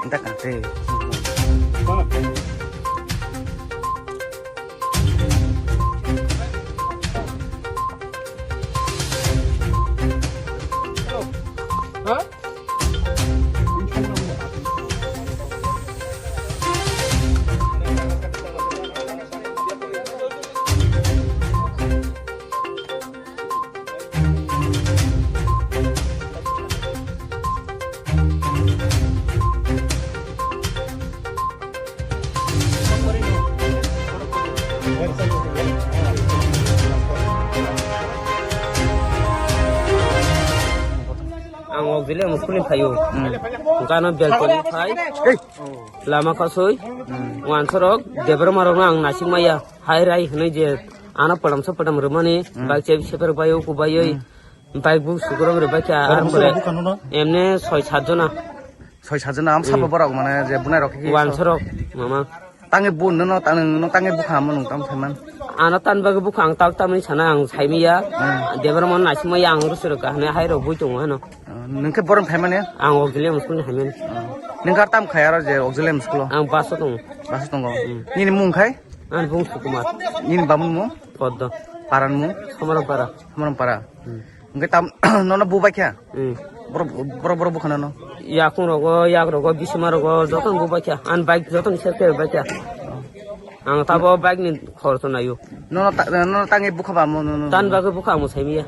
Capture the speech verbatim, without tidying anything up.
Inta kante. Ang o William school ni phaio. Hmm. Gana balcony phai. Hey. Lama kasui. Hmm. Wansorok, Debra marok ang nasik maya. Hai rai hwnwi je ano padam sa padam rwmani. Hmm. Bike chebi seper bayo kubayoi. Hmm. Bike bu sukurok rwbaikha. Borok ar pore bukha nono? Emne soi sat jona. Soi sat jona, am sabo Hmm. borok mane je bunai rok khe Wansorok, mama. Tangwi bu nono, tang, nono tangwi bukha amo nung tam saiman. Ano tan bagwi bukha ang tak tamni sana ang saimiya. Hmm. Debra mon naisima ya ang rusurok kahne hai rok bui tongo hano. Ah, nung khe borom phaimani? Ang Auxilium school ni haimani. Ah. Nung kar tam khai aro je Auxilium school o? Ang bus o tongo. Bus o tongo. Hmm. Nini mung khai? Ang bung Sukumar. Nini bamun mung? Poddo. Paran mung? Samaram para. Samaram para. Hmm. Hwnkhe tam, nono bubaikha? Hmm. Borok, borok, borok bukha nono? Yakung rogo, yak rogo, bisima rogo, jotono bubaikha. An bike jotono sel sel baikha. Ang tabo bike ni khoroksa naio. Nono ta-, nono tangwi bukha ba mo, nono? Tan bagwi bukha ang saimiya.